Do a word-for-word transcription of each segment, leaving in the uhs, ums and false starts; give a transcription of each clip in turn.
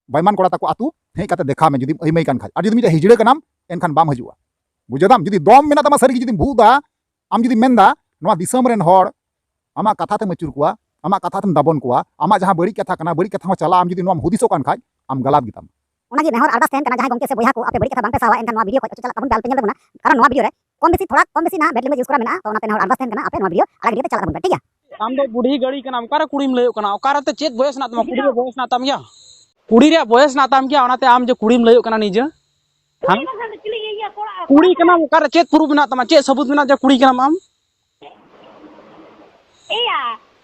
ᱵᱟᱭᱢᱟᱱ ᱠᱚᱲᱟ ᱛᱟᱠᱚ ᱟᱹᱛᱩ ᱦᱮᱡ ᱠᱟᱛᱮ ᱫᱮᱠᱷᱟᱣ ᱢᱮ᱾ ᱡᱩᱫᱤᱢ ᱟᱹᱭᱢᱟᱹᱭ ᱠᱟᱱ ᱠᱷᱟᱡ, ᱟᱨ ᱡᱩᱫᱤ ᱢᱤᱫᱴᱮᱱ ᱦᱤᱡᱲᱟᱹ ᱠᱟᱱᱟᱢ, ᱮᱱᱠᱷᱟᱱ ᱵᱟᱢ ᱦᱤᱡᱩᱜᱼᱟ᱾ ᱵᱩᱡᱷᱟᱹᱣ ᱫᱟᱢ? ᱡᱩᱫᱤ ᱫᱚᱢ ᱢᱮᱱᱟᱜ ᱛᱟᱢᱟ, ᱥᱟᱹᱨᱤ ᱜᱮ ᱡᱩᱫᱤᱢ ᱵᱷᱩᱜ ᱫᱟ, ᱟᱢ ᱡᱩᱫᱤ ᱢᱮᱱ ᱫᱟ ᱱᱚᱣᱟ ᱫᱤᱥᱚᱢ ᱨᱮᱱ ᱦᱚᱲ ᱟᱢᱟᱜ ᱠᱟᱛᱷᱟ ᱛᱮᱢ ᱟᱹᱪᱩᱨ ᱠᱚᱣᱟ, ᱟᱢᱟᱜ ᱠᱟᱛᱷᱟ ᱛᱮᱢ ᱫᱟᱵᱚᱱ ᱠᱚᱣᱟ, ᱟᱢᱟᱜ ᱡᱟᱦᱟᱸ ᱵᱟᱹᱲᱤᱡ ᱠᱟᱛᱷᱟ ᱠᱟᱱᱟ, ᱵᱟᱹᱲᱤᱡ ᱠᱟᱛᱷᱟ ᱦᱚᱸ ᱪᱟᱞᱟᱜᱼᱟ, ᱟᱢ ᱡᱩᱫᱤ ᱱᱚᱣᱟᱢ ᱦᱩᱫᱤᱥᱚᱜ ᱠᱟᱱ ᱠᱷᱟᱡ, ᱟᱢ ᱜᱟᱞᱟᱛ ᱜᱮᱛᱟᱢ᱾ ᱚᱱᱟᱜᱮ ᱱᱮᱦᱚᱨ ᱟᱨᱫᱟᱥ ᱛᱟᱦᱮᱱ ᱠᱟᱱᱟ, ᱡᱟᱦᱟᱸᱭ ᱜᱚᱢᱠᱮ ᱥᱮ ᱵᱚᱭᱦᱟ ᱠᱚ, ᱟᱯᱮ ᱵᱟᱹᱲᱤᱡ ᱠᱟᱛᱷᱟ ᱵᱟᱝᱯᱮ ᱥᱟᱣᱟ, ᱮᱱᱠᱷᱟᱱ ᱱᱚᱣᱟ ᱵᱷᱤᱰᱤᱭᱳ ᱠᱷᱚᱡ ᱚᱪᱚ ᱪᱟᱞᱟᱜ ᱛᱟᱵᱚᱱ ᱯᱮ, ᱟᱞᱚᱯᱮ ᱧᱮᱞ ᱛᱟᱵᱚᱱᱟ᱾ ᱠᱟᱨᱚᱱ ᱱᱚᱣᱟ ᱵᱷᱤᱰᱤᱭᱳ ᱨᱮ ᱠᱚᱢ ᱵᱮᱥᱤ ᱛᱷᱚᱲᱟ, ᱠᱚᱢ ᱵᱮᱥᱤ ᱱᱟᱦᱟᱜ bad language use ᱠᱚᱨᱟ ᱢᱮᱱᱟᱜᱼᱟ, ᱛᱚ ᱚᱱᱟᱛᱮ ᱱᱮᱦᱚᱨ ᱟᱨᱫᱟᱥ ᱛᱟᱦᱮᱱ ᱠᱟᱱᱟ, ᱟᱯᱮ ᱱᱚᱣᱟ ᱵᱷᱤᱰᱤᱭᱳ ᱟᱲᱟᱜ ᱜᱤᱰᱤ ᱠᱟᱛᱮ ᱪᱟᱞᱟᱜ ᱛᱟᱵᱚᱱ ᱯᱮ, ᱴᱷᱤᱠ ᱜᱮᱭᱟ? ᱟᱢ ᱫᱚ ᱵᱩᱰᱷᱤ ᱜᱟᱹᱲᱤ ᱠᱟᱱᱟᱢ, ᱚᱠᱟᱨᱮ ᱠᱩᱲᱤᱢ ᱞᱟᱹᱭᱚᱜ ᱠᱟᱱᱟ? ᱚᱠᱟᱨᱮ ᱛᱮ ᱪᱮᱫ ᱵᱚᱭᱮᱥ ᱦᱮᱱᱟᱜ ᱛᱟᱢᱟ? ᱠᱩᱲᱤ ᱨᱮ ᱵᱚᱭᱮᱥ ᱦᱮᱱᱟᱜ ᱛᱟᱢ ᱜᱮᱭᱟ? ᱠᱩᱲᱤ ᱨᱮᱭᱟᱜ ᱵᱚᱭᱮᱥ ᱦᱮᱱᱟᱜ ᱛᱟᱢ ᱜᱮᱭᱟ, ᱚᱱᱟᱛᱮ ᱟᱢ ᱡᱮ ᱠᱩᱲᱤᱢ ᱞᱟᱹᱭᱚᱜ ᱠᱟᱱᱟ ᱱᱤᱡᱮ? ᱦᱮᱸ? ᱠᱩᱲᱤ ᱠᱟᱱᱟᱢ, ᱚᱠᱟᱨᱮ ᱪᱮᱫ ᱯᱨᱩᱯ ᱢᱮᱱᱟᱜ ᱛᱟᱢᱟ? ᱪᱮᱫ ᱥᱟᱹᱵᱩᱛ ᱢᱮᱱᱟᱜ ᱡᱮ ᱠᱩᱲᱤ ᱠᱟᱱᱟᱢ ᱟᱢ? ᱮᱭᱟ,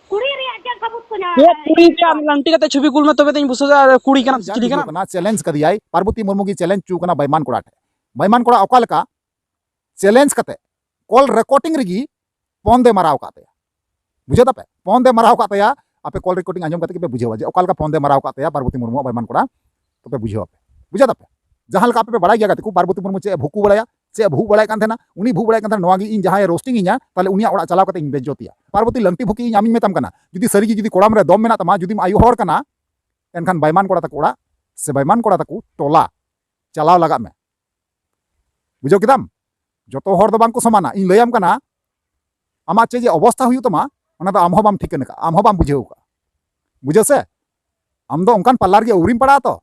ᱠᱩᱲᱤ ᱨᱮᱭᱟᱜ ᱪᱮᱫ ᱥᱟᱹᱵᱩᱛ ᱠᱚ ᱧᱟᱢᱟ? ᱪᱮᱫ ᱠᱩᱲᱤ ᱨᱮᱭᱟᱜ? ᱟᱢ ᱞᱟᱝᱴᱤ ᱠᱟᱛᱮ ᱪᱷᱚᱵᱤ ᱠᱩᱞ ᱢᱮ, ᱛᱚᱵᱮ ᱛᱚᱧ ᱵᱩᱡᱷᱟᱹᱣᱟ ᱠᱩᱲᱤ ᱠᱟᱱᱟᱢ ᱥᱮ ᱪᱤᱞᱤ ᱠᱟᱱᱟᱢ? ᱠᱟᱱᱟ, ᱪᱮᱞᱮᱧᱡᱽ ᱠᱟᱫᱮᱭᱟᱭ, ᱯᱟᱨᱵᱚᱛᱤ ᱢᱩᱨᱢᱩ ᱜᱮ ᱪᱮᱞᱮᱧᱡᱽ ᱦᱚᱪᱚ ᱠᱟᱱᱟ ᱵᱟᱭᱢᱟᱱ ᱠᱚᱲᱟ ᱴᱷᱮᱱ᱾ ᱵᱟᱭᱢᱟᱱ ᱠᱚᱲᱟ ᱚᱠᱟ ᱞᱮᱠᱟ ᱪᱮᱞᱮᱧᱡᱽ ᱠᱟᱛᱮ ᱠᱚᱞ ᱨᱮᱠᱚᱨᱰᱤᱝ ᱨᱮᱜᱮ ᱯᱷᱳᱱ ᱫᱚᱭ ᱢᱟᱨᱟᱣ ᱟᱠᱟᱫ ᱛᱟᱭᱟ᱾ ᱵᱩᱡᱷᱟᱹᱣ ᱫᱟᱯᱮ? ᱯᱷᱳᱱ ᱫᱚᱭ ᱢᱟᱨᱟᱣ ᱟᱠᱟᱫ ᱛᱟᱭᱟ᱾ ᱟᱯᱮ ᱠᱚᱞ ᱨᱮᱠᱚᱨᱰᱤᱝ ᱟᱸᱡᱚᱢ ᱠᱟᱛᱮ ᱜᱮᱯᱮ ᱵᱩᱡᱷᱟᱹᱣᱟ ᱡᱮ ᱚᱠᱟ ᱞᱮᱠᱟ ᱯᱷᱳᱱ ᱫᱚᱭ ᱢᱟᱨᱟᱣ ᱟᱠᱟᱫ ᱛᱟᱭᱟ ᱯᱟᱨᱵᱚᱛᱤ ᱢᱩᱨᱢᱩᱣᱟᱜ ᱵᱟᱭᱢᱟᱱ ᱠᱚᱲᱟ᱾ ᱛᱚᱯᱮ ᱵᱩᱡᱷᱟᱹᱣ ᱟᱯᱮ᱾ ᱵᱩᱡᱷᱟᱹᱣ ᱫᱟᱯᱮ? ᱡᱟᱦᱟᱸ ᱞᱮᱠᱟ ᱟᱯᱮ ᱯᱮ ᱵᱟᱲᱟᱭ ᱜᱮᱭᱟ ᱜᱟᱛᱮ ᱠᱚ, ᱯᱟᱨᱵᱚᱛᱤ ᱢᱩᱨᱢᱩ ᱪᱮᱫ ᱮ ᱵᱷᱩᱠᱩ ᱵᱟᱲᱟᱭᱟ, ᱪᱮᱫ ᱮ ᱵᱷᱩᱜ ᱵᱟᱲᱟᱭᱮᱫ ᱠᱟᱱ ᱛᱟᱦᱮᱱᱟ, ᱩᱱᱤ ᱵᱷᱩᱜ ᱵᱟᱲᱟᱭᱮᱫ ᱠᱟᱱ ᱛᱟᱦᱮᱱᱟ, ᱱᱚᱣᱟ ᱜᱮ ᱤᱧ ᱡᱟᱦᱟᱸᱭ ᱨᱳᱥᱴᱤᱝ ᱤᱧᱟ, ᱛᱟᱦᱞᱮ ᱩᱱᱤᱭᱟᱜ ᱚᱲᱟᱜ ᱪᱟᱞᱟᱣ ᱠᱟᱛᱮ ᱤᱧ ᱵᱮᱡᱡᱚᱛᱤᱭᱟ᱾ ᱯᱟᱨᱵᱚᱛᱤ ᱞᱟᱹᱝᱴᱤ ᱵᱷᱩᱠᱤ, ᱤᱧ ᱟᱢᱤᱧ ᱢᱮᱛᱟᱢ ᱠᱟᱱᱟ, ᱡᱩᱫᱤ ᱥᱟᱹᱨᱤ ᱜᱮ ᱡᱩᱫᱤ ᱠᱚᱲᱟᱢ ᱨᱮ ᱫᱚᱢ ᱢᱮᱱᱟᱜ ᱛᱟᱢᱟ, ᱡᱩᱫᱤᱢ ᱟᱭᱳ ᱦᱚᱲ ᱠᱟᱱᱟ, ᱮᱱᱠᱷᱟᱱ ᱵᱟᱭᱢᱟᱱ ᱠᱚᱲᱟ ᱛᱟᱠᱚ ᱚᱲᱟᱜ ᱥᱮ ᱵᱟᱭᱢᱟᱱ ᱠᱚᱲᱟ ᱛᱟᱠᱚ ᱴᱚᱞᱟ ᱪᱟᱞᱟᱣ ᱞᱟᱜᱟᱜ ᱢᱮ᱾ ᱵᱩᱡᱷᱟᱹᱣ ᱠᱮᱫᱟᱢ? ᱡᱚᱛᱚ ᱦᱚᱲ ᱫᱚ ᱵᱟᱝ ᱠᱚ ᱥᱚᱢᱟᱱᱟ᱾ ᱤᱧ ᱞᱟᱹᱭᱟᱢ ᱠᱟᱱᱟ, ᱟᱢᱟᱜ ᱪᱮᱫ ᱡᱮ ᱚᱵᱚᱥᱛᱷᱟ ᱦᱩᱭᱩᱜ ᱛᱟᱢᱟ, ᱚᱱᱟ ᱫᱚ ᱟᱢ ᱦᱚᱸ ᱵᱟᱢ ᱴᱷᱤᱠᱟᱹᱱ ᱠᱟᱜᱼᱟ, ᱟᱢ ᱦᱚᱸ ᱵᱟᱢ ᱵᱩᱡᱷᱟᱹᱣ ᱠᱟᱜᱼᱟ᱾ ᱵᱩᱡᱷᱟᱹᱣ ᱥᱮ? ᱟᱢ ᱫᱚ ᱚᱱᱠᱟᱱ ᱯᱟᱞᱞᱟ ᱨᱮᱜᱮ ᱟᱹᱣᱨᱤᱢ ᱯᱟᱲᱟᱜᱼᱟ ᱛᱚ?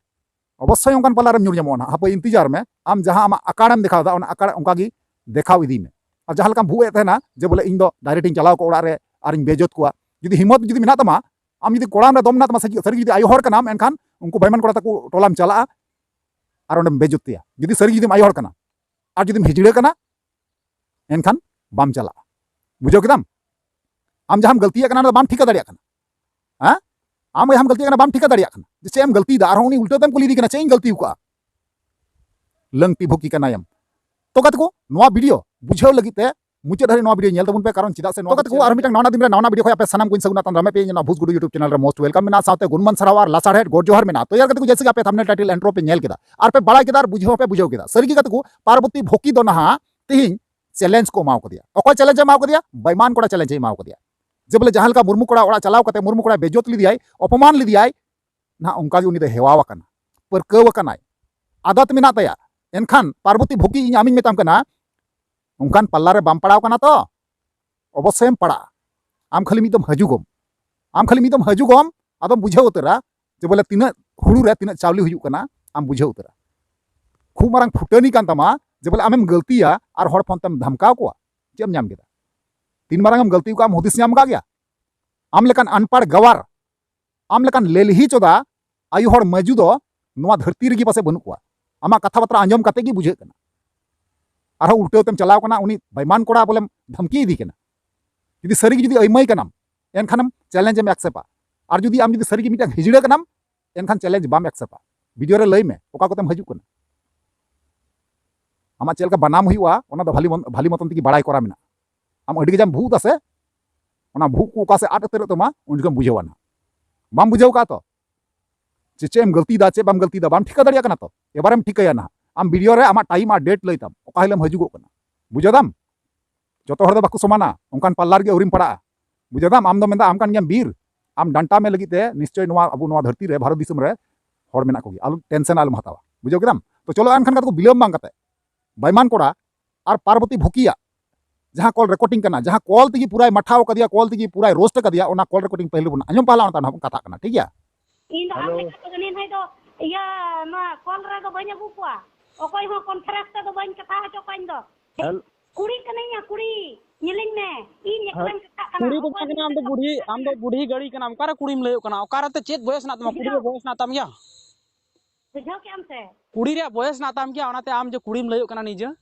ᱚᱵᱚᱥᱥᱳᱭ ᱚᱱᱠᱟᱱ ᱯᱟᱞᱞᱟ ᱨᱮᱢ ᱧᱩᱨ ᱧᱟᱢᱚᱜᱼᱟ ᱱᱟᱦᱟᱜ᱾ ᱦᱟᱯᱳᱭ ᱤᱱᱛᱤᱡᱟᱨ ᱢᱮ, ᱟᱢ ᱡᱟᱦᱟᱸ ᱟᱢᱟᱜ ᱟᱠᱟᱲᱮᱢ ᱫᱮᱠᱷᱟᱣ ᱮᱫᱟ, ᱚᱱᱟ ᱟᱠᱟᱲ ᱚᱱᱠᱟ ᱜᱮ ᱫᱮᱠᱷᱟᱣ ᱤᱫᱤ ᱢᱮ᱾ ᱟᱨ ᱡᱟᱦᱟᱸ ᱞᱮᱠᱟᱢ ᱵᱷᱩᱜ ᱮᱫ ᱛᱟᱦᱮᱱᱟ ᱡᱮ ᱵᱚᱞᱮ ᱤᱧ ᱫᱚ direct ᱤᱧ ᱪᱟᱞᱟᱣ ᱠᱚᱜᱼᱟ ᱚᱲᱟᱜ ᱨᱮ ᱟᱨᱤᱧ ᱵᱮᱡᱚᱛ ᱠᱚᱣᱟ, ᱡᱩᱫᱤ ᱦᱤᱢᱢᱚᱛ ᱡᱩᱫᱤ ᱢᱮᱱᱟᱜ ᱛᱟᱢᱟ, ᱟᱢ ᱡᱩᱫᱤ ᱠᱚᱲᱟᱢ ᱨᱮ ᱫᱚᱢ ᱢᱮᱱᱟᱜ ᱛᱟᱢᱟ, ᱥᱟᱹᱨᱤ ᱥᱟᱹᱨᱤ ᱡᱩᱫᱤ ᱟᱭᱳ ᱦᱚᱲ ᱠᱟᱱᱟᱢ, ᱮᱱᱠᱷᱟᱱ ᱩᱱᱠᱩ ᱵᱟᱭᱢᱟᱱ ᱠᱚᱲᱟ ᱛᱟᱠᱚ ᱴᱚᱞᱟᱢ ᱪᱟᱞᱟᱜᱼᱟ ᱟᱨ ᱚᱸᱰᱮᱢ ᱵᱮᱡᱚᱛᱤᱭᱟ᱾ ᱡᱩᱫᱤ ᱥᱟᱹᱨᱤ ᱡᱩᱫᱤᱢ ᱟᱭᱳ ᱦᱚᱲ ᱠᱟᱱᱟ, ᱟᱨ ᱡᱩᱫᱤᱢ ᱦᱤᱡᱲᱟᱹ ᱠᱟᱱᱟ, ᱮᱱᱠᱷᱟᱱ ᱵᱟᱢ ᱪᱟᱞᱟᱜᱼᱟ᱾ ᱵᱩᱡᱷᱟᱹᱣ ᱠᱮᱫᱟᱢ? ᱟᱢ ᱡᱟᱦᱟᱸᱢ ᱜᱟᱹᱞᱛᱤᱭᱟᱜ ᱠᱟᱱᱟ, ᱚᱱᱟ ᱫᱚ ᱵᱟᱢ ᱴᱷᱤᱠᱟᱹ ᱫᱟᱲᱮᱭᱟᱜ ᱠᱟᱱᱟ᱾ ᱦᱮᱸ? ᱟᱢ ᱡᱟᱦᱟᱸᱢ ᱜᱟᱹᱞᱛᱤᱭᱟᱜ ᱠᱟᱱᱟ, ᱵᱟᱢ ᱴᱷᱤᱠᱟᱹ ᱫᱟᱲᱮᱭᱟᱜ ᱠᱟᱱᱟ ᱡᱮ ᱪᱮᱫ ᱮᱢ ᱜᱟᱹᱞᱛᱤᱭᱮᱫᱟ᱾ ᱟᱨᱦᱚᱸ ᱩᱱᱤ ᱩᱞᱴᱟᱹ ᱛᱮᱢ ᱠᱩᱞᱤᱭᱮᱫᱮ ᱠᱟᱱᱟ, "ᱪᱮᱫ ᱤᱧ ᱜᱟᱹᱞᱛᱤ ᱟᱠᱟᱫᱼᱟ?" ᱞᱟᱹᱝᱴᱤ ᱵᱷᱩᱠᱤ ᱠᱟᱱᱟᱭᱮᱢ᱾ ᱛᱚ ᱜᱟᱛᱮ ᱠᱚ, ᱱᱚᱣᱟ ᱵᱷᱤᱰᱤᱭᱳ ᱵᱩᱡᱷᱟᱹᱣ ᱞᱟᱹᱜᱤᱫ ᱛᱮ ᱢᱩᱪᱟᱹᱫ ᱫᱷᱟᱹᱨᱤᱡ ᱱᱚᱣᱟ ᱵᱷᱤᱰᱤᱭᱳ ᱧᱮᱞ ᱛᱟᱵᱚᱱ ᱯᱮ, ᱠᱟᱨᱚᱱ ᱪᱮᱫᱟᱜ ᱥᱮ ᱛᱚ ᱱᱚᱣᱟ ᱜᱟᱛᱮ ᱠᱚ, ᱟᱨ ᱢᱤᱫᱴᱟᱝ ᱱᱟᱣᱟ ᱫᱤᱱ ᱨᱮ ᱱᱟᱣᱟ ᱱᱟᱣᱟ ᱵᱷᱤᱰᱤᱭᱳ ᱠᱷᱚᱱ ᱟᱯᱮ ᱥᱟᱱᱟᱢ ᱠᱚᱧ ᱥᱟᱹᱜᱩᱱᱟ ᱛᱟᱱ ᱫᱟᱨᱟᱢ ᱯᱮ ᱧᱮᱞᱟ᱾ ᱵᱷᱩᱥ ᱜᱩᱰᱩ YouTube channel ᱨᱮ most welcome ᱢᱮᱱᱟᱜᱼᱟ, ᱥᱟᱶᱛᱮ ᱜᱩᱱᱢᱟᱱ ᱥᱟᱨᱦᱟᱣ ᱟᱨ ᱞᱟᱥᱟᱲᱦᱮᱫ ᱜᱚᱰ ᱡᱚᱦᱟᱨ ᱢᱮᱱᱟᱜᱼᱟ᱾ ᱛᱚ ᱭᱟᱨ ᱜᱟᱛᱮ ᱠᱚ, ᱡᱮᱭᱥᱮ ᱠᱤ ᱟᱯᱮ thumbnail title intro ᱯᱮ ᱧᱮᱞ ᱠᱮᱫᱟ ᱟᱨ ᱯᱮ ᱵᱟᱲᱟᱭ ᱠᱮᱫᱟ ᱟᱨ ᱵᱩᱡᱷᱟᱹᱣ ᱦᱚᱸᱯᱮ ᱵᱩᱡᱷᱟᱹᱣ ᱠᱮᱫᱟ᱾ ᱥᱟᱹᱨᱤ ᱜᱮ ᱜᱟᱛᱮ ᱠᱚ, ᱯᱟᱨᱵᱚᱛᱤ ᱵᱷᱩᱠᱤ ᱫᱚ ᱱᱟᱦᱟᱜ ᱛᱤᱦᱤᱧ ᱪᱮᱞᱮᱧᱡᱽ ᱠᱚ ᱮᱢᱟᱣ ᱠᱟᱫᱮᱭᱟ᱾ ᱚᱠᱚᱭ ᱪᱮᱞᱮᱧᱡᱽ ᱮ ᱮᱢᱟᱣ ᱠᱟᱫᱮᱭᱟ? ᱵᱟᱭᱢᱟᱱ ᱠᱚᱲᱟ ᱪᱮᱞᱮᱧᱡᱽ ᱮ ᱮᱢᱟᱣ ᱠᱟᱫᱮᱭᱟ᱾ ᱡᱮ ᱵᱚᱞᱮ ᱡᱟᱦᱟᱸ ᱞᱮᱠᱟ ᱢᱩᱨᱢᱩ ᱠᱚᱲᱟ ᱚᱲᱟᱜ ᱪᱟᱞᱟᱣ ᱠᱟᱛᱮ ᱢᱩᱨᱢᱩ ᱠᱚᱲᱟᱭ ᱵᱮᱡᱚᱛ ᱞᱮᱫᱮᱭᱟᱭ, ᱚᱯᱚᱢᱟᱱ ᱞᱮᱫᱮᱭᱟᱭ, ᱱᱟᱦᱟᱜ ᱚᱱᱠᱟ ᱜᱮ ᱩᱱᱤ ᱫᱚᱭ ᱦᱮᱣᱟᱣ ᱟᱠᱟᱱᱟ, ᱯᱟᱹᱨᱠᱟᱹᱣ ᱟᱠᱟᱱᱟᱭ, ᱟᱫᱟᱛ ᱢᱮᱱᱟᱜ ᱛᱟᱭᱟ᱾ ᱮᱱᱠᱷᱟᱱ ᱯᱟᱨᱵᱚᱛᱤ ᱵᱷᱩᱠᱤ, ᱤᱧ ᱟᱢᱤᱧ ᱢᱮᱛᱟᱢ ᱠᱟᱱᱟ, ᱚᱱᱠᱟᱱ ᱯᱟᱞᱞᱟ ᱨᱮ ᱵᱟᱢ ᱯᱟᱲᱟᱣ ᱠᱟᱱᱟ ᱛᱚ? ᱚᱵᱚᱥᱥᱳᱭᱮᱢ ᱯᱟᱲᱟᱜᱼᱟ᱾ ᱟᱢ ᱠᱷᱟᱹᱞᱤ ᱢᱤᱫ ᱫᱚᱢ ᱦᱤᱡᱩᱜᱚᱢ, ᱟᱢ ᱠᱷᱟᱹᱞᱤ ᱢᱤᱫ ᱫᱚᱢ ᱦᱤᱡᱩᱜᱚᱢ, ᱟᱫᱚᱢ ᱵᱩᱡᱷᱟᱹᱣ ᱩᱛᱟᱹᱨᱟ ᱡᱮ ᱵᱚᱞᱮ ᱛᱤᱱᱟᱹᱜ ᱦᱩᱲᱩ ᱨᱮ ᱛᱤᱱᱟᱹᱜ ᱪᱟᱣᱞᱮ ᱦᱩᱭᱩᱜ ᱠᱟᱱᱟ, ᱟᱢ ᱵᱩᱡᱷᱟᱹᱣ ᱩᱛᱟᱹᱨᱟ᱾ ᱠᱷᱩᱵ ᱢᱟᱨᱟᱝ ᱯᱷᱩᱴᱟᱹᱱᱤ ᱠᱟᱱ ᱛᱟᱢᱟ ᱡᱮ ᱵᱚᱞᱮ ᱟᱢᱮᱢ ᱜᱟᱹᱞᱛᱤᱭᱟ ᱟᱨ ᱦᱚᱲ ᱯᱷᱳᱱ ᱛᱮᱢ ᱫᱷᱟᱢᱠᱟᱣ ᱠᱚᱣᱟ᱾ ᱪᱮᱫ ᱮᱢ ᱧᱟᱢ ᱠᱮᱫᱟ? ᱛᱤᱱ ᱢᱟᱨᱟᱝ ᱮᱢ ᱜᱟᱹᱞᱛᱤ ᱠᱟᱜᱼᱟ, ᱟᱢ ᱦᱩᱫᱤᱥ ᱧᱟᱢ ᱠᱟᱜ ᱜᱮᱭᱟ? ᱟᱢ ᱞᱮᱠᱟᱱ ᱟᱱᱯᱟᱲ ᱜᱟᱣᱟᱨ, ᱟᱢ ᱞᱮᱠᱟᱱ ᱞᱮᱞᱦᱤ ᱪᱚᱫᱟ ᱟᱭᱳ ᱦᱚᱲ ᱢᱟᱹᱡᱩ ᱫᱚ ᱱᱚᱣᱟ ᱫᱷᱟᱹᱨᱛᱤ ᱨᱮᱜᱮ ᱯᱟᱥᱮ ᱵᱟᱹᱱᱩᱜ ᱠᱚᱣᱟ᱾ ᱟᱢᱟᱜ ᱠᱟᱛᱷᱟ ᱵᱟᱛᱨᱟ ᱟᱸᱡᱚᱢ ᱠᱟᱛᱮ ᱜᱮ ᱵᱩᱡᱷᱟᱹᱜ ᱠᱟᱱᱟ᱾ ᱟᱨᱦᱚᱸ ᱩᱞᱴᱟᱹᱣ ᱛᱮᱢ ᱪᱟᱞᱟᱣ ᱠᱟᱱᱟ, ᱩᱱᱤ ᱵᱮᱭᱢᱟᱱ ᱠᱚᱲᱟ ᱵᱚᱞᱮᱢ ᱫᱷᱟᱢᱠᱤ ᱤᱫᱤ ᱠᱟᱱᱟ᱾ ᱡᱩᱫᱤ ᱥᱟᱹᱨᱤ ᱜᱮ ᱡᱩᱫᱤ ᱟᱹᱭᱢᱟᱹᱭ ᱠᱟᱱᱟᱢ, ᱮᱱᱠᱷᱟᱱᱮᱢ ᱪᱮᱞᱮᱧᱡᱽ ᱮᱢ ᱮᱠᱥᱮᱯᱴᱟ᱾ ᱟᱨ ᱡᱩᱫᱤ ᱟᱢ ᱡᱩᱫᱤ ᱥᱟᱹᱨᱤ ᱜᱮ ᱢᱤᱫᱴᱟᱝ ᱦᱤᱡᱲᱟᱹ ᱠᱟᱱᱟᱢ, ᱮᱱᱠᱷᱟᱱ ᱪᱮᱞᱮᱧᱡᱽ ᱵᱟᱢ ᱮᱠᱥᱮᱯᱴᱟ᱾ ᱵᱷᱤᱰᱤᱭᱳ ᱨᱮ ᱞᱟᱹᱭ ᱢᱮ ᱚᱠᱟ ᱠᱚᱛᱮᱢ ᱦᱤᱡᱩᱜ ᱠᱟᱱᱟ᱾ ᱟᱢᱟᱜ ᱪᱮᱫ ᱞᱮᱠᱟ ᱵᱟᱱᱟᱢ ᱦᱩᱭᱩᱜᱼᱟ, ᱚᱱᱟ ᱫᱚ ᱵᱷᱟᱞᱤ ᱢᱚᱱ-, ᱵᱷᱟᱞᱤ ᱢᱚᱛᱚᱱ ᱛᱮᱜᱮ ᱵᱟᱲᱟᱭ ᱠᱚᱨᱟ ᱢᱮᱱᱟᱜᱼᱟ᱾ ᱟᱢ ᱟᱹᱰᱤ ᱠᱟᱡᱟᱢ ᱵᱷᱩᱜ ᱫᱟ ᱥᱮ, ᱚᱱᱟ ᱵᱷᱩᱜ ᱠᱚ ᱚᱠᱟ ᱥᱮᱫ ᱟᱫ ᱩᱛᱟᱹᱨᱚᱜ ᱛᱟᱢᱟ, ᱩᱱ ᱡᱚᱠᱷᱚᱱ ᱵᱩᱡᱷᱟᱹᱣᱟ ᱱᱟᱦᱟᱜ᱾ ᱵᱟᱢ ᱵᱩᱡᱷᱟᱹᱣ ᱠᱟᱜᱼᱟ ᱛᱚ? ᱪᱮ-, ᱪᱮᱫ ᱮᱢ ᱜᱟᱹᱞᱛᱤᱭᱮᱫᱟ, ᱪᱮᱫ ᱵᱟᱢ ᱜᱟᱹᱞᱛᱤᱭᱮᱫᱟ, ᱵᱟᱢ ᱴᱷᱤᱠᱟᱹ ᱫᱟᱲᱮᱭᱟᱜ ᱠᱟᱱᱟ ᱛᱚ? ᱮᱵᱟᱨᱮᱢ ᱴᱷᱤᱠᱟᱹᱭᱟ ᱱᱟᱦᱟᱜ᱾ ᱟᱢ ᱵᱷᱤᱰᱤᱭᱳ ᱨᱮ ᱟᱢᱟᱜ ᱴᱟᱭᱤᱢ ᱟᱨ ᱰᱮᱴ ᱞᱟᱹᱭ ᱛᱟᱢ, ᱚᱠᱟ ᱦᱤᱞᱳᱜ ᱮᱢ ᱦᱤᱡᱩᱜᱚᱜ ᱠᱟᱱᱟ᱾ ᱵᱩᱡᱷᱟᱹᱣ ᱫᱟᱢ? ᱡᱚᱛᱚ ᱦᱚᱲ ᱫᱚ ᱵᱟᱠᱚ ᱥᱚᱢᱟᱱᱟ, ᱚᱱᱠᱟᱱ ᱯᱟᱞᱞᱟ ᱨᱮᱜᱮ ᱟᱹᱣᱨᱤᱢ ᱯᱟᱲᱟᱜᱼᱟ᱾ ᱵᱩᱡᱷᱟᱹᱣ ᱫᱟᱢ? ᱟᱢ ᱫᱚᱢ ᱢᱮᱱᱫᱟ ᱟᱢ ᱠᱟᱱ ᱜᱮᱭᱟᱢ ᱵᱤᱨ, ᱟᱢ ᱰᱟᱱᱴᱟ ᱢᱮ ᱞᱟᱹᱜᱤᱫ ᱛᱮ ᱱᱤᱥᱪᱚᱭ ᱱᱚᱣᱟ ᱟᱵᱚ ᱱᱚᱣᱟ ᱫᱷᱟᱹᱨᱛᱤ ᱨᱮ, ᱵᱷᱟᱨᱚᱛ ᱫᱤᱥᱚᱢ ᱨᱮ ᱦᱚᱲ ᱢᱮᱱᱟᱜ ᱠᱚᱜᱮᱭᱟ, ᱟᱞᱚ ᱴᱮᱱᱥᱮᱱ ᱟᱞᱚᱢ ᱦᱟᱛᱟᱣᱟ᱾ ᱵᱩᱡᱷᱟᱹᱣ ᱠᱮᱫᱟᱢ? ᱛᱚ ᱪᱚᱞᱚ ᱮᱱᱠᱷᱟᱱ ᱠᱟᱛᱮ ᱠᱚ ᱵᱤᱞᱚᱢ ᱵᱟᱝ ᱠᱟᱛᱮ, ᱵᱟᱭᱢᱟᱱ ᱠᱚᱲᱟ ᱟᱨ ᱯᱟᱨᱵᱚᱛᱤ ᱵᱷᱩᱠᱤᱭᱟᱜ ᱡᱟᱦᱟᱸ ᱠᱚᱞ ᱨᱮᱠᱚᱨᱰᱤᱝ ᱠᱟᱱᱟ, ᱡᱟᱦᱟᱸ ᱠᱚᱞ ᱛᱮᱜᱮ ᱯᱩᱨᱟᱭ ᱢᱟᱴᱷᱟᱣ ᱠᱟᱫᱮᱭᱟ, ᱠᱚᱞ ᱛᱮᱜᱮ ᱯᱩᱨᱟᱭ ᱨᱳᱥᱴ ᱠᱟᱫᱮᱭᱟ, ᱚᱱᱟ ᱠᱚᱞ ᱨᱮᱠᱚᱨᱰᱤᱝ ᱯᱟᱹᱦᱤᱞ ᱵᱚᱱ ᱟᱸᱡᱚᱢ ᱯᱟᱦᱞᱟ, ᱚᱱᱟ ᱛᱟᱭᱱᱚᱢ ᱵᱚᱱ ᱠᱟᱛᱷᱟᱜ ᱠᱟᱱᱟ, ᱴᱷᱤᱠ ᱜᱮᱭᱟ? ᱤᱧ ᱫᱚ ᱟᱢ ᱦᱮᱞᱳ᱾ ᱞᱮᱠᱟ ᱫᱚ ᱱᱤᱱ ᱦᱟᱹᱵᱤᱡ ᱫᱚ ᱤᱭᱟᱹ ᱱᱚᱣᱟ ᱠᱚᱞ ᱨᱮᱫᱚ ᱵᱟᱹᱧ ᱟᱹᱜᱩ ᱠᱚᱣᱟ᱾ ᱚᱠᱚᱭ ᱦᱚᱸ ᱠᱚᱱᱯᱷᱟᱨᱮᱱᱥ ᱛᱮᱫᱚ ᱵᱟᱹᱧ ᱠᱟᱛᱷᱟ ᱦᱚᱪᱚ ᱠᱚᱣᱟ ᱤᱧ ᱫᱚ᱾ ᱦᱮᱞ- ᱠᱩᱲᱤ ᱠᱟᱹᱱᱟᱹᱧ ᱭᱟ, ᱠᱩᱲᱤ᱾ ᱧᱮᱞᱤᱧ ᱢᱮ, ᱤᱧ ᱦᱮᱞ- ᱮᱠᱞᱟᱧ ᱠᱟᱛᱷᱟᱜ ᱠᱟᱱᱟ᱾ ᱠᱩᱲᱤ ᱫᱚ ᱚᱠᱚᱭ ᱵᱟᱝ ᱠᱟᱱᱟ, ᱟᱢ ᱫᱚ ᱵᱩᱲᱦᱤ, ᱟᱢ ᱫᱚ ᱵᱩᱲᱦᱤ ᱜᱟᱹᱲᱤ ᱠᱟᱱᱟᱢ᱾ ᱚᱠᱟᱨᱮ ᱠᱩᱲᱤᱢ ᱞᱟᱹᱭᱚᱜ ᱠᱟᱱᱟ? ᱚᱠᱟᱨᱮ ᱪᱮᱫ ᱵᱚᱭᱮᱥ ᱦᱮᱱᱟᱜ ᱛᱟᱢᱟ? ᱠᱩᱲᱤ ᱨᱮᱭᱟᱜ ᱵᱚᱭᱮᱥ ᱦᱮᱱᱟᱜ ᱛᱟᱢ ᱜᱮᱭᱟ? ᱵᱩᱡᱷᱟᱹᱣ ᱠᱮᱜ ᱟᱢ ᱥᱮ? ᱠᱩᱲᱤ ᱨᱮᱭᱟᱜ ᱵᱚᱭᱮᱥ ᱦᱮᱱᱟᱜ ᱛᱟᱢ ᱜᱮᱭᱟ, ᱚᱱᱟᱛᱮ ᱟᱢ ᱡᱮ ᱠᱩᱲᱤᱢ ᱞᱟᱹᱭᱚᱜ ᱠᱟᱱᱟ ᱱᱤᱡᱮ? ᱦᱮᱸ?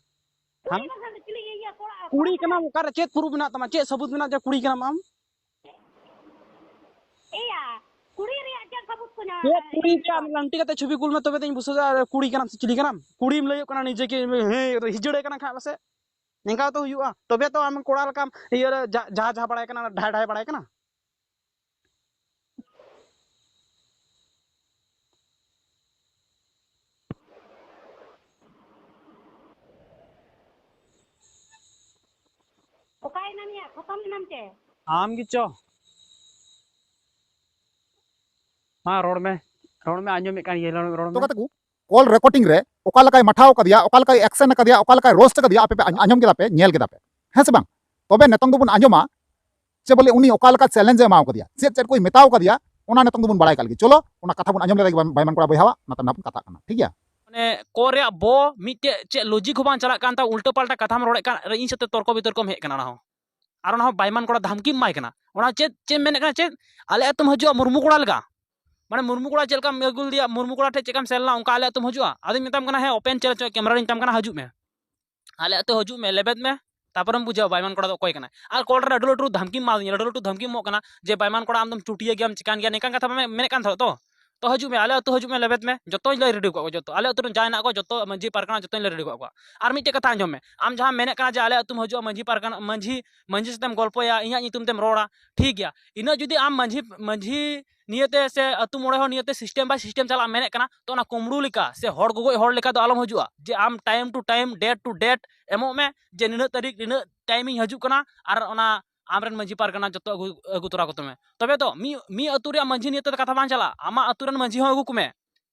ᱠᱩᱲᱤ ᱵᱟᱠᱷᱟᱱ ᱫᱚ ᱪᱤᱞᱤ ᱤᱭᱟᱹ ᱠᱚᱲᱟ, ᱠᱩᱲᱤ ᱠᱚᱲᱟ ᱠᱟᱱᱟᱢ, ᱠᱟᱱᱟᱭ? ᱚᱠᱟᱨᱮ ᱪᱮᱫ ᱯᱨᱩᱯ ᱢᱮᱱᱟᱜ ᱛᱟᱢᱟ? ᱪᱮᱫ ᱥᱟᱹᱵᱩᱛ ᱢᱮᱱᱟᱜ ᱡᱮ ᱠᱩᱲᱤ ᱠᱟᱱᱟᱢ ᱟᱢ? ᱮᱭᱟ, ᱠᱩᱲᱤ ᱨᱮᱭᱟᱜ ᱪᱮᱫ ᱥᱟᱹᱵᱩᱛ ᱠᱚ ᱧᱟᱢᱟ? ᱪᱮᱫ ᱠᱩᱲᱤ ᱨᱮᱭᱟᱜ ᱞᱟᱝᱴᱤ ᱠᱟᱛᱮ ᱪᱷᱚᱵᱤ ᱠᱩᱞ ᱢᱮ, ᱛᱚᱵᱮ ᱛᱚᱧ ᱵᱩᱡᱷᱟᱹᱣᱟ ᱠᱩᱲᱤ ᱠᱟᱱᱟᱢ ᱥᱮ ᱪᱤᱞᱤ ᱠᱟᱱᱟᱢ᱾ ᱠᱩᱲᱤᱢ ᱞᱟᱹᱭᱚᱜ ᱠᱟᱱᱟ ᱱᱤᱡᱮ ᱠᱤ, ᱦᱮᱸ, ᱦᱤᱡᱲᱟᱹ ᱠᱟᱱᱟ ᱠᱷᱟᱡ ᱯᱟᱥᱮ᱾ ᱱᱤᱝᱠᱟ ᱛᱚ ᱦᱩᱭᱩᱜᱼᱟ, ᱛᱚᱵᱮ ᱛᱚ ᱟᱢ ᱠᱚᱲᱟ ᱞᱮᱠᱟᱢ ᱤᱭᱟᱹ ᱨᱮ ᱡᱟ-, ᱡᱟᱦᱟ ᱡᱟᱦᱟ ᱵᱟᱲᱟᱭ ᱠᱟᱱᱟ, ᱰᱷᱟᱭ ᱰᱷᱟᱭ ᱵᱟᱲᱟᱭ ᱠᱟᱱᱟ᱾ ᱚᱠᱟᱭᱮᱱᱟᱢ ᱭᱟ? ᱠᱷᱚᱛᱚᱢ ᱮᱱᱟᱢ ᱪᱮ? ᱟᱢ ᱜᱮᱪᱚ᱾ ᱢᱟ ᱨᱚᱲ ᱢᱮ, ᱨᱚᱲ ᱢᱮ, ᱟᱸᱡᱚᱢᱮᱫ ᱠᱟᱱ ᱜᱮᱭᱟ, ᱨᱚᱲ ᱢᱮ᱾ ᱛᱚ ᱜᱟᱛᱮ ᱠᱚ, ᱠᱚᱞ ᱨᱮᱠᱚᱨᱰᱤᱝ ᱨᱮ ᱚᱠᱟ ᱞᱮᱠᱟᱭ ᱢᱟᱴᱷᱟᱣ ᱠᱟᱫᱮᱭᱟ, ᱚᱠᱟ ᱞᱮᱠᱟᱭ ᱮᱠᱥᱮᱱ ᱠᱟᱫᱮᱭᱟ, ᱚᱠᱟ ᱞᱮᱠᱟᱭ ᱨᱳᱥᱴ ᱠᱟᱫᱮᱭᱟ, ᱟᱯᱮ ᱯᱮ ᱟᱸᱡᱚᱢ ᱠᱮᱫᱟ ᱯᱮ, ᱧᱮᱞ ᱠᱮᱫᱟ ᱯᱮ, ᱦᱮᱸ ᱥᱮ ᱵᱟᱝ? ᱛᱚᱵᱮ ᱱᱤᱛᱚᱝ ᱫᱚᱵᱚᱱ ᱟᱸᱡᱚᱢᱟ ᱡᱮ ᱵᱚᱞᱮ ᱩᱱᱤ ᱚᱠᱟ ᱞᱮᱠᱟ ᱪᱮᱞᱮᱧᱡᱽ ᱮ ᱮᱢᱟᱣ ᱠᱟᱫᱮᱭᱟ, ᱪᱮᱫ ᱪᱮᱫ ᱠᱚᱭ ᱢᱮᱛᱟᱣ ᱠᱟᱫᱮᱭᱟ, ᱚᱱᱟ ᱱᱤᱛᱚᱝ ᱫᱚᱵᱚᱱ ᱵᱟᱲᱟᱭ ᱠᱟᱜ ᱞᱮᱜᱮ᱾ ᱪᱚᱞᱚ, ᱚᱱᱟ ᱠᱟᱛᱷᱟ ᱵᱚᱱ ᱟᱸᱡᱚᱢ ᱞᱮᱜᱮ, ᱵᱟᱭᱢᱟᱱ ᱠᱚᱲᱟ ᱵᱚᱭᱦᱟᱣᱟᱜ, ᱚᱱᱟ ᱛᱟᱭᱚᱢ ᱱᱟᱦᱟᱜ ᱵᱚᱱ ᱠᱟᱛᱷᱟᱜ ᱠᱟᱱᱟ, ᱴᱷᱤᱠ ᱜᱮᱭᱟ? ᱢᱟᱱᱮ ᱠᱚᱞ ᱨᱮᱭᱟᱜ ᱵᱚ ᱢᱤᱫᱴᱮᱡ ᱪᱮᱫ ᱞᱚᱡᱤᱠ ᱦᱚᱸ ᱵᱟᱝ ᱪᱟᱞᱟᱜ ᱠᱟᱱ ᱛᱟᱢ, ᱩᱞᱴᱟᱹ ᱯᱟᱞᱴᱟ ᱠᱟᱛᱷᱟᱢ ᱨᱚᱲᱮᱫ ᱠᱟᱱ, ᱤᱧ ᱥᱟᱛᱮ ᱛᱚᱨᱠᱚ ᱵᱤᱛᱚᱨᱠᱚᱢ ᱦᱮᱡ ᱠᱟᱱᱟ᱾ ᱚᱱᱟ ᱦᱚᱸ ᱟᱨ ᱚᱱᱟ ᱦᱚᱸ ᱵᱟᱭᱢᱟᱱ ᱠᱚᱲᱟ ᱫᱷᱟᱢᱠᱤᱢ ᱮᱢᱟᱭ ᱠᱟᱱᱟ᱾ ᱚᱱᱟ ᱪᱮᱫ ᱪᱮᱫ ᱮᱢ ᱢᱮᱱᱮᱫ ᱠᱟᱱᱟ? ᱪᱮᱫ ᱟᱞᱮ ᱟᱹᱛᱩᱢ ᱦᱤᱡᱩᱜᱼᱟ ᱢᱩᱨᱢᱩ ᱠᱚᱲᱟ ᱞᱮᱠᱟ? ᱢᱟᱱᱮ ᱢᱩᱨᱢᱩ ᱠᱚᱲᱟ ᱪᱮᱫ ᱞᱮᱠᱟᱢ ᱟᱹᱜᱩ ᱞᱮᱫᱮᱭᱟ, ᱢᱩᱨᱢᱩ ᱠᱚᱲᱟ ᱴᱷᱮᱱ ᱪᱮᱫ ᱞᱮᱠᱟᱢ ᱥᱮᱱ ᱞᱮᱱᱟ, ᱚᱱᱠᱟ ᱟᱞᱮ ᱟᱹᱛᱩᱢ ᱦᱤᱡᱩᱜᱼᱟ? ᱟᱫᱚᱧ ᱢᱮᱛᱟᱢ ᱠᱟᱱᱟ, ᱦᱮᱸ, ᱳᱯᱮᱱ ᱪᱮᱞᱮᱧᱡᱽ, ᱠᱮᱢᱨᱟ ᱨᱤᱧ ᱢᱮᱛᱟᱢ ᱠᱟᱱᱟ, ᱦᱤᱡᱩᱜ ᱢᱮ, ᱟᱞᱮ ᱟᱹᱛᱩ ᱦᱤᱡᱩᱜ ᱢᱮ, ᱞᱮᱵᱮᱫ ᱢᱮ, ᱛᱟᱨᱯᱚᱨᱮᱢ ᱵᱩᱡᱷᱟᱹᱣᱟ ᱵᱟᱭᱢᱟᱱ ᱠᱚᱲᱟ ᱫᱚ ᱚᱠᱚᱭ ᱠᱟᱱᱟᱭ᱾ ᱟᱨ ᱠᱚᱞ ᱨᱮ ᱟᱹᱰᱤ ᱞᱟᱹᱴᱩ ᱫᱷᱟᱢᱠᱤᱢ ᱮᱢᱟᱫᱤᱧᱟ, ᱞᱟᱹᱴᱩ ᱞᱟᱹᱴᱩ ᱫᱷᱟᱢᱠᱤᱢ ᱮᱢᱚᱜ ᱠᱟᱱᱟ ᱡᱮ ᱵᱟᱭᱢᱟᱱ ᱠᱚᱲᱟ ᱟᱢᱫᱚᱢ ᱪᱩᱴᱤᱭᱟᱹ ᱜᱮᱭᱟᱢ, ᱪᱤᱠᱟᱱ ᱜᱮᱭᱟ, ᱱᱤᱝᱠᱟᱱ ᱠᱟᱛᱷᱟ ᱵᱟᱢ ᱢᱮᱱᱮᱫ ᱠᱟᱱ ᱛᱟᱦᱮᱸᱫ ᱛᱚ? ᱛᱚ ᱦᱤᱡᱩᱜ ᱢᱮ, ᱟᱞᱮ ᱟᱹᱛᱩ ᱦᱤᱡᱩᱜ ᱢᱮ, ᱞᱮᱵᱮᱫ ᱢᱮ, ᱡᱚᱛᱚᱧ ᱞᱟᱹᱭ ᱨᱮᱰᱤ ᱟᱠᱟᱫ ᱠᱚᱣᱟ, ᱡᱚᱛᱚ ᱟᱞᱮ ᱟᱹᱛᱩ ᱨᱮᱱ ᱡᱟᱦᱟᱸᱭ ᱦᱮᱱᱟᱜ ᱠᱚᱣᱟ, ᱡᱚᱛᱚ ᱢᱟᱹᱡᱷᱤ ᱯᱟᱨᱜᱟᱱᱟ ᱡᱚᱛᱚᱧ ᱞᱟᱹᱭ ᱨᱮᱰᱤ ᱟᱠᱟᱫ ᱠᱚᱣᱟ᱾ ᱟᱨ ᱢᱤᱫᱴᱮᱡ ᱠᱟᱛᱷᱟ ᱟᱸᱡᱚᱢ ᱢᱮ, ᱟᱢ ᱡᱟᱦᱟᱸ ᱢᱮᱱᱮᱫ ᱠᱟᱱᱟ ᱡᱮ ᱟᱞᱮ ᱟᱹᱛᱩᱢ ᱦᱤᱡᱩᱜᱼᱟ, ᱢᱟᱹᱡᱷᱤ ᱯᱟᱨᱜᱟᱱᱟ, ᱢᱟᱹᱡᱷᱤ, ᱢᱟᱹᱡᱷᱤ ᱥᱟᱛᱮᱢ ᱜᱚᱞᱯᱚᱭᱟ, ᱤᱧᱟᱹᱜ ᱧᱩᱛᱩᱢ ᱛᱮᱢ ᱨᱚᱲᱟ, ᱴᱷᱤᱠ ᱜᱮᱭᱟ, ᱤᱱᱟᱹ ᱡᱩᱫᱤ ᱟᱢ ᱢᱟᱹᱡᱷᱤ, ᱢᱟᱹᱡᱷᱤ ᱱᱤᱭᱟᱹᱛᱮ ᱥᱮ ᱟᱹᱛᱩ ᱢᱚᱬᱮ ᱦᱚᱲ ᱱᱤᱭᱟᱹᱛᱮ system by system ᱪᱟᱞᱟᱜ ᱢᱮᱱᱮᱫ ᱠᱟᱱᱟ, ᱛᱚ ᱚᱱᱟ ᱠᱩᱢᱵᱽᱲᱩ ᱞᱮᱠᱟ ᱥᱮ ᱦᱚᱲ ᱜᱚᱜᱚᱡ ᱦᱚᱲ ᱞᱮᱠᱟ ᱫᱚ ᱟᱞᱚᱢ ᱦᱤᱡᱩᱜᱼᱟ᱾ ᱡᱮ ᱟᱢ time to time, date to date ᱮᱢᱚᱜ ᱢᱮ, ᱡᱮ ᱱᱤᱱᱟᱹᱜ ᱛᱟᱹᱨᱤᱠᱷ ᱱᱤᱱᱟᱹᱜ time ᱤᱧ ᱦᱤᱡᱩᱜ ᱠᱟᱱᱟ ᱟᱨ ᱚᱱᱟ ᱟᱢᱨᱮᱱ ᱢᱟᱹᱡᱷᱤ ᱯᱟᱨᱜᱟᱱᱟ ᱡᱚᱛᱚ ᱟᱹᱜᱩ, ᱟᱹᱜᱩ ᱛᱚᱨᱟ ᱠᱚᱛᱟᱢᱮ᱾ ᱛᱚᱵᱮ ᱛᱚ ᱢᱤᱫ, ᱢᱤᱫ ᱟᱹᱛᱩ ᱨᱮᱭᱟᱜ ᱢᱟᱹᱡᱷᱤ ᱱᱤᱭᱟᱹ ᱛᱮ ᱠᱟᱛᱷᱟ ᱵᱟᱝ ᱪᱟᱞᱟᱜᱼᱟ᱾ ᱟᱢᱟᱜ ᱟᱹᱛᱩ ᱨᱮᱱ ᱢᱟᱹᱡᱷᱤ ᱦᱚᱸ ᱟᱹᱜᱩ ᱠᱚᱢᱮ,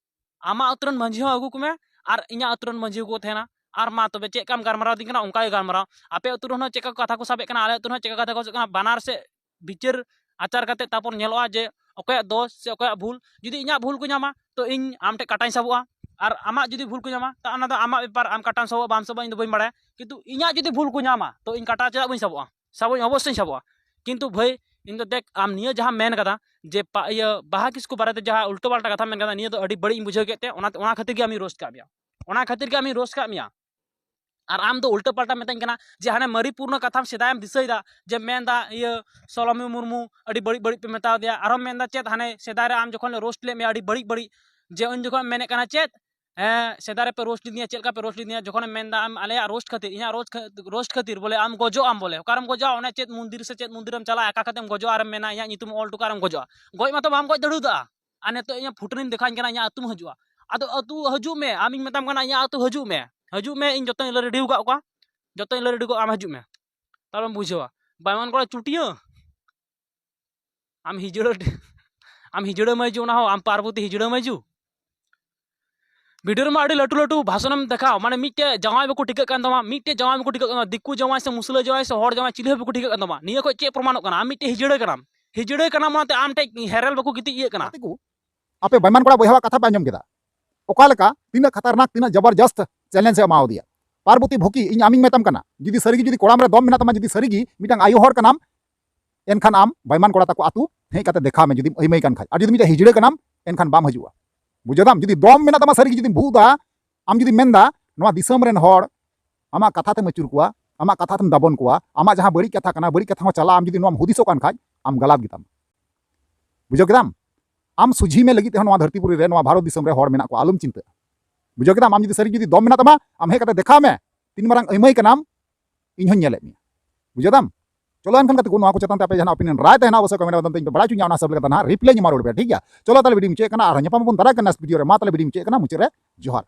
ᱟᱢᱟᱜ ᱟᱹᱛᱩ ᱨᱮᱱ ᱢᱟᱹᱡᱷᱤ ᱦᱚᱸ ᱟᱹᱜᱩ ᱠᱚᱢᱮ ᱟᱨ ᱤᱧᱟᱹᱜ ᱟᱹᱛᱩ ᱨᱮᱱ ᱢᱟᱹᱡᱷᱤ ᱠᱚ ᱛᱟᱦᱮᱱᱟ᱾ ᱟᱨ ᱢᱟ ᱛᱚᱵᱮ ᱪᱮᱫ ᱞᱮᱠᱟᱢ ᱜᱟᱞᱢᱟᱨᱟᱣ ᱫᱤᱧ ᱠᱟᱱᱟ, ᱚᱱᱠᱟ ᱜᱮ ᱜᱟᱞᱢᱟᱨᱟᱣ᱾ ᱟᱯᱮ ᱟᱹᱛᱩ ᱨᱮᱦᱚᱸ ᱪᱮᱫ ᱞᱮᱠᱟ ᱠᱟᱛᱷᱟ ᱠᱚ ᱥᱟᱵᱮᱫ ᱠᱟᱱᱟ, ᱟᱞᱮ ᱟᱹᱛᱩ ᱨᱮᱦᱚᱸ ᱪᱮᱫ ᱞᱮᱠᱟ ᱠᱟᱛᱷᱟ ᱠᱚ ᱥᱟᱵᱮᱫ ᱠᱟᱱᱟ, ᱵᱟᱱᱟᱨ ᱥᱮᱫ ᱵᱤᱪᱟᱹᱨ ᱟᱪᱟᱨ ᱠᱟᱛᱮ ᱛᱟᱨᱯᱚᱨ ᱧᱮᱞᱚᱜᱼᱟ ᱡᱮ ᱚᱠᱚᱭᱟᱜ ᱫᱳᱥ ᱥᱮ ᱚᱠᱚᱭᱟᱜ ᱵᱷᱩᱞ᱾ ᱡᱩᱫᱤ ᱤᱧᱟᱹᱜ ᱵᱷᱩᱞ ᱠᱚ ᱧᱟᱢᱟ, ᱛᱚ ᱤᱧ ᱟᱢ ᱴᱷᱮᱱ ᱠᱟᱴᱟᱧ ᱥᱟᱵᱚᱜᱼᱟ᱾ ᱟᱨ ᱟᱢᱟᱜ ᱡᱩᱫᱤ ᱵᱷᱩᱞ ᱠᱚ ᱧᱟᱢᱟ, ᱛᱚ ᱚᱱᱟ ᱫᱚ ᱟᱢᱟᱜ ᱵᱮᱯᱟᱨ, ᱟᱢ ᱠᱟᱴᱟᱢ ᱥᱟᱵᱚᱜᱼᱟ ᱵᱟᱢ ᱥᱟᱵᱚᱜᱼᱟ, ᱤᱧ ᱫᱚ ᱵᱟᱹᱧ ᱵᱟᱲᱟᱭᱟ᱾ ᱠᱤᱱᱛᱩ ᱤᱧᱟᱹᱜ ᱡᱩᱫᱤ ᱵᱷᱩᱞ ᱠᱚ ᱧᱟᱢᱟ, ᱛᱚ ᱤᱧ ᱠᱟᱴᱟ ᱪᱮᱫᱟᱜ ᱵᱟᱹᱧ ᱥᱟᱵᱚᱜᱼᱟ? ᱥᱟᱵᱚᱜ ᱟᱹᱧ, ᱚᱵᱚᱥᱥᱳᱭ ᱥᱟᱵᱚᱜᱼᱟ᱾ ᱠᱤᱱᱛᱩ ᱵᱷᱟᱹᱭ, ᱤᱧ ᱫᱚ ᱫᱮᱠ, ᱟᱢ ᱱᱤᱭᱟᱹ ᱡᱟᱦᱟᱸ ᱢᱮᱱ ᱠᱟᱫᱟ ᱡᱮ ᱯᱟ-, ᱤᱭᱟᱹ ᱵᱟᱦᱟ ᱠᱤᱥᱠᱩ ᱵᱟᱨᱮᱛᱮ ᱡᱟᱦᱟᱸ ᱩᱞᱴᱟᱹ ᱯᱟᱞᱴᱟ ᱠᱟᱛᱷᱟ ᱢᱮᱱ ᱠᱟᱫᱟ, ᱱᱤᱭᱟᱹ ᱫᱚ ᱟᱹᱰᱤ ᱵᱟᱹᱲᱤᱡ ᱤᱧ ᱵᱩᱡᱷᱟᱹᱣ ᱠᱮᱫ ᱛᱮ, ᱚᱱᱟ, ᱚᱱᱟ ᱠᱷᱟᱹᱛᱤᱨ ᱜᱮ ᱟᱢᱤᱧ ᱨᱳᱥᱴ ᱠᱟᱜ ᱢᱮᱭᱟ, ᱚᱱᱟ ᱠᱷᱟᱹᱛᱤᱨ ᱜᱮ ᱟᱢᱤᱧ ᱨᱳᱥᱴ ᱠᱟᱜ ᱢᱮᱭᱟ᱾ ᱟᱨ ᱟᱢ ᱫᱚ ᱩᱞᱴᱟᱹ ᱯᱟᱞᱴᱟ ᱢᱮᱛᱟᱹᱧ ᱠᱟᱱᱟ ᱡᱮ ᱦᱟᱱᱮ ᱢᱟᱹᱨᱤ ᱯᱩᱨᱱᱚ ᱠᱟᱛᱷᱟᱢ ᱥᱮᱫᱟᱭᱮᱢ ᱫᱤᱥᱟᱹᱭᱮᱫᱟ, ᱡᱮ ᱢᱮᱱᱫᱟ ᱤᱭᱟᱹ ᱥᱚᱞᱚᱢᱤ ᱢᱩᱨᱢᱩ ᱟᱹᱰᱤ ᱵᱟᱹᱲᱤᱡ ᱵᱟᱹᱲᱤᱡ ᱯᱮ ᱢᱮᱛᱟᱣ ᱫᱮᱭᱟ, ᱟᱨᱦᱚᱸ ᱢᱮᱱᱫᱟ ᱪᱮᱫ ᱦᱟᱱᱮ ᱥᱮᱫᱟᱭ ᱨᱮ ᱟᱢ ᱡᱚᱠᱷᱚᱱ ᱞᱮ ᱨᱳᱥᱴ ᱞᱮᱫ ᱢᱮᱭᱟ ᱟᱹᱰᱤ ᱵᱟᱹᱲᱤᱡ ᱵᱟᱹᱲᱤᱡ, ᱡᱮ ᱩᱱ ᱡᱚᱠᱷᱚᱱ ᱢᱮᱱᱮᱫ ᱠᱟᱱᱟ ᱪᱮᱫ, ᱦᱮᱸ, ᱥᱮᱫᱟᱭ ᱨᱮᱯᱮ ᱨᱳᱥᱴ ᱞᱮᱫᱤᱧᱟ, ᱪᱮᱫ ᱞᱮᱠᱟ ᱯᱮ ᱨᱳᱥᱴ ᱞᱮᱫᱤᱧᱟ, ᱡᱚᱠᱷᱚᱱᱮᱢ ᱢᱮᱱᱫᱟ ᱟᱢ ᱟᱞᱮᱭᱟᱜ ᱨᱳᱥᱴ ᱠᱷᱟᱹᱛᱤᱨ, ᱤᱧᱟᱹᱜ ᱨᱳᱥᱴ ᱠᱷᱟᱹ-, ᱨᱳᱥᱴ ᱠᱷᱟᱹᱛᱤᱨ ᱵᱚᱞᱮ ᱟᱢ ᱜᱚᱡᱚᱜ ᱟᱢ ᱵᱚᱞᱮ, ᱚᱠᱟᱨᱮᱢ ᱜᱚᱡᱚᱜᱼᱟ? ᱚᱱᱮ ᱪᱮᱫ ᱢᱚᱱᱫᱤᱨ ᱥᱮ ᱪᱮᱫ ᱢᱚᱱᱫᱤᱨᱮᱢ ᱪᱟᱞᱟᱜᱼᱟ, ᱟᱠᱟ ᱠᱟᱛᱮᱢ ᱜᱚᱡᱚᱜᱼᱟ, ᱟᱨᱮᱢ ᱢᱮᱱᱟ ᱤᱧᱟᱹᱜ ᱧᱩᱛᱩᱢ ᱚᱞ ᱦᱚᱴᱚ ᱠᱟᱜ ᱟᱨᱮᱢ ᱜᱚᱡᱚᱜᱼᱟ᱾ ᱜᱚᱡ ᱢᱟᱛᱚ ᱵᱟᱢ ᱜᱚᱡ ᱫᱟᱲᱮᱣᱫᱟ᱾ ᱟᱨ ᱱᱤᱛᱚᱜ ᱤᱧᱟᱹᱜ ᱯᱷᱳᱴᱳᱧ ᱫᱮᱠᱷᱟᱣᱟᱹᱧ ᱠᱟᱱᱟ, ᱤᱧᱟᱹᱜ ᱟᱹᱛᱩᱢ ᱦᱤᱡᱩᱜᱼᱟ᱾ ᱟᱫᱚ ᱟᱹᱛᱩ ᱦᱤᱡᱩᱜ ᱢᱮ, ᱟᱢᱤᱧ ᱢᱮᱛᱟᱢ ᱠᱟᱱᱟ ᱤᱧᱟᱹᱜ ᱟᱹᱛᱩ ᱦᱤᱡᱩᱜ ᱢᱮ, ᱦᱤᱡᱩᱜ ᱢᱮ, ᱤᱧ ᱡᱚᱛᱚᱧ ᱞᱟᱹᱭ ᱨᱮᱰᱤ ᱟᱠᱟᱫ ᱠᱚᱣᱟ, ᱡᱚᱛᱚᱧ ᱞᱟᱹᱭ ᱨᱮᱰᱤ ᱠᱟᱜ, ᱟᱢ ᱦᱤᱡᱩᱜ ᱢᱮ, ᱛᱟᱦᱞᱮᱢ ᱵᱩᱡᱷᱟᱹᱣᱟ᱾ ᱵᱟᱭᱢᱟᱱ ᱠᱚᱲᱟ ᱪᱩᱴᱤᱭᱟᱹ, ᱟᱢ ᱦᱤᱡᱲᱟᱹ ᱰᱮ-, ᱟᱢ ᱦᱤᱡᱲᱟᱹ ᱢᱟᱹᱭᱡᱩ, ᱚᱱᱟ ᱦᱚᱸ ᱟᱢ ᱯᱟᱨᱵᱚᱛᱤ ᱦᱤᱡᱲᱟᱹ ᱢᱟᱹᱭᱡᱩ᱾ ᱵᱷᱤᱰᱤᱭᱳ ᱨᱮᱢᱟ ᱟᱹᱰᱤ ᱞᱟᱹᱴᱩ ᱞᱟᱹᱴᱩ ᱵᱷᱟᱥᱚᱱᱮᱢ ᱫᱮᱠᱷᱟᱣ, ᱢᱟᱱᱮ ᱢᱤᱫᱴᱮᱡ ᱡᱟᱶᱟᱭ ᱵᱟᱠᱚ ᱴᱷᱤᱠᱟᱹᱜ ᱠᱟᱱ ᱛᱟᱢᱟ, ᱢᱤᱫᱴᱮᱡ ᱡᱟᱶᱟᱭ ᱵᱟᱠᱚ ᱴᱷᱤᱠᱟᱹᱜ ᱠᱟᱱ ᱛᱟᱢᱟ, ᱫᱤᱠᱩ ᱡᱟᱶᱟᱭ ᱥᱮ ᱢᱩᱥᱞᱟᱹ ᱡᱟᱶᱟᱭ ᱥᱮ ᱦᱚᱲ ᱡᱟᱶᱟᱭ ᱪᱤᱞᱤ ᱦᱚᱸ ᱵᱟᱠᱚ ᱴᱷᱤᱠᱟᱹᱜ ᱠᱟᱱ ᱛᱟᱢᱟ᱾ ᱱᱤᱭᱟᱹ ᱠᱷᱚᱡ ᱪᱮᱫ ᱯᱨᱚᱢᱟᱱᱚᱜ ᱠᱟᱱᱟ? ᱟᱢ ᱢᱤᱫᱴᱮᱡ ᱦᱤᱡᱲᱟᱹ ᱠᱟᱱᱟᱢ, ᱦᱤᱡᱲᱟᱹ ᱠᱟᱱᱟᱢ, ᱚᱱᱟᱛᱮ ᱟᱢ ᱴᱷᱮᱡ ᱦᱮᱨᱮᱞ ᱵᱟᱠᱚ ᱜᱤᱛᱤᱡ ᱤᱭᱟᱹᱜ ᱠᱟᱱᱟ᱾ ᱜᱟᱛᱮ ᱠᱚ, ᱟᱯᱮ ᱵᱟᱭᱢᱟᱱ ᱠᱚᱲᱟ ᱵᱚᱭᱦᱟᱣᱟᱜ ᱠᱟᱛᱷᱟ ᱯᱮ ᱟᱸᱡᱚᱢ ᱠᱮᱫᱟ? ᱚᱠᱟ ᱞᱮᱠᱟ ᱛᱤᱱᱟᱹᱜ ᱠᱷᱟᱛᱟᱨᱱᱟᱠ, ᱛᱤᱱᱟᱹᱜ ᱡᱚᱵᱚᱨᱡᱚᱥᱛ ᱪᱮᱞᱮᱧᱡᱽ ᱮ ᱮᱢᱟᱣᱟᱫᱮᱭᱟ᱾ ᱯᱟᱨᱵᱚᱛᱤ ᱵᱷᱩᱠᱤ, ᱤᱧ ᱟᱢᱤᱧ ᱢᱮᱛᱟᱢ ᱠᱟᱱᱟ, ᱡᱩᱫᱤ ᱥᱟᱹᱨᱤᱜᱮ ᱡᱩᱫᱤ ᱠᱚᱲᱟᱢ ᱨᱮ ᱫᱚᱢ ᱢᱮᱱᱟᱜ ᱛᱟᱢᱟ, ᱡᱩᱫᱤ ᱥᱟᱹᱨᱤᱜᱮ ᱢᱤᱫᱴᱟᱝ ᱟᱭᱳ ᱦᱚᱲ ᱠᱟᱱᱟᱢ, ᱮᱱᱠᱷᱟᱱ ᱟᱢ ᱵᱟᱭᱢᱟᱱ ᱠᱚᱲᱟ ᱛᱟᱠᱚ ᱟᱹᱛᱩ ᱦᱮᱡ ᱠᱟᱛᱮ ᱫᱮᱠᱷᱟᱣ ᱢᱮ, ᱡᱩᱫᱤᱢ ᱟᱹᱭᱢᱟᱹᱭ ᱠᱟᱱ ᱠᱷᱟᱡ᱾ ᱟᱨ ᱡᱩᱫᱤ ᱢᱤᱫᱴᱟᱝ ᱦᱤᱡᱲᱟᱹ ᱠᱟᱱᱟᱢ, ᱮᱱᱠᱷᱟᱱ ᱵᱟᱢ ᱦᱤᱡᱩᱜᱼᱟ᱾ ᱵᱩᱡᱷᱟᱹᱣ ᱫᱟᱢ? ᱡᱩᱫᱤ ᱫᱚᱢ ᱢᱮᱱᱟᱜ ᱛᱟᱢᱟ, ᱥᱟᱹᱨᱤᱜᱮ ᱡᱩᱫᱤᱢ ᱵᱷᱩᱜ ᱫᱟ, ᱟᱢ ᱡᱩᱫᱤᱢ ᱢᱮᱱᱫᱟ ᱱᱚᱣᱟ ᱫᱤᱥᱚᱢ ᱨᱮᱱ ᱦᱚᱲ ᱟᱢᱟᱜ ᱠᱟᱛᱷᱟ ᱛᱮᱢ ᱟᱹᱪᱩᱨ ᱠᱚᱣᱟ, ᱟᱢᱟᱜ ᱠᱟᱛᱷᱟ ᱛᱮᱢ ᱫᱟᱵᱚᱱ ᱠᱚᱣᱟ, ᱟᱢᱟᱜ ᱡᱟᱦᱟᱸ ᱵᱟᱹᱲᱤᱡ ᱠᱟᱛᱷᱟ ᱠᱟᱱᱟ, ᱵᱟᱹᱲᱤᱡ ᱠᱟᱛᱷᱟ ᱦᱚᱸ ᱪᱟᱞᱟᱜᱼᱟ, ᱟᱢ ᱡᱩᱫᱤ ᱱᱚᱣᱟᱢ ᱦᱩᱫᱤᱥᱚᱜ ᱠᱟᱱ ᱠᱷᱟᱡ, ᱟᱢ ᱜᱟᱞᱟᱛ ᱜᱮᱛᱟᱢ᱾ ᱵᱩᱡᱷᱟᱹᱣ ᱠᱮᱫᱟᱢ? ᱟᱢ ᱥᱩᱡᱷᱤ ᱢᱮ ᱞᱟᱹᱜᱤᱫ ᱛᱮᱦᱚᱸ ᱱᱚᱣᱟ ᱫᱷᱟᱹᱨᱛᱤ ᱯᱩᱨᱤ ᱨᱮ, ᱱᱚᱣᱟ ᱵᱷᱟᱨᱚᱛ ᱫᱤᱥᱚᱢ ᱨᱮ ᱦᱚᱲ ᱢᱮᱱᱟᱜ ᱠᱚᱣᱟ, ᱟᱞᱚᱢ ᱪᱤᱱᱛᱟᱹᱜᱼᱟ᱾ ᱵᱩᱡᱷᱟᱹᱣ ᱠᱮᱫᱟᱢ? ᱟᱢ ᱡᱩᱫᱤ ᱥᱟᱹᱨᱤ ᱡᱩᱫᱤ ᱫᱚᱢ ᱢᱮᱱᱟᱜ ᱛᱟᱢᱟ, ᱟᱢ ᱦᱮᱡ ᱠᱟᱛᱮ ᱫᱮᱠᱷᱟᱣ ᱢᱮ, ᱛᱤᱱ ᱢᱟᱨᱟᱝ ᱟᱹᱭᱢᱟᱹᱭ ᱠᱟᱱᱟᱢ, ᱤᱧ ᱦᱚᱸᱧ ᱧᱮᱞᱮᱫ ᱢᱮᱭᱟ᱾ ᱵᱩᱡᱷᱟᱹᱣ ᱫᱟᱢ? ᱪᱚᱞᱚ ᱮᱱᱠᱷᱟᱱ ᱜᱟᱛᱮ ᱠᱚ, ᱱᱚᱣᱟ ᱠᱚ ᱪᱮᱛᱟᱱ ᱛᱮ ᱟᱯᱮ ᱡᱟᱦᱟᱱᱟᱜ opinion ᱨᱟᱭ ᱛᱟᱦᱮᱱᱟ, ᱚᱵᱚᱥᱥᱳᱭ comment ᱵᱟᱫᱚᱢ ᱛᱮ ᱤᱧ ᱯᱮ ᱵᱟᱲᱟᱭ ᱦᱚᱪᱚᱧᱟ, ᱚᱱᱟ ᱦᱤᱥᱟᱹᱵ ᱞᱮᱠᱟᱛᱮ ᱱᱟᱦᱟᱜ reply ᱤᱧ ᱮᱢᱟ ᱨᱩᱣᱟᱹᱲ ᱯᱮᱭᱟ, ᱴᱷᱤᱠ ᱜᱮᱭᱟ? ᱪᱚᱞᱚ ᱛᱟᱦᱞᱮ video ᱢᱩᱪᱟᱹᱫ ᱠᱟᱱᱟ, ᱟᱨᱦᱚᱸ ᱧᱟᱯᱟᱢ ᱟᱵᱚᱱ ᱫᱟᱨᱟᱭ ᱠᱟᱱ next video ᱨᱮ᱾ ᱢᱟ ᱛᱟᱦᱞᱮ video ᱢᱩᱪᱟᱹᱫ ᱠᱟᱱᱟ, ᱢᱩᱪᱟᱹᱫ ᱨᱮ ᱡᱚᱦᱟᱨ᱾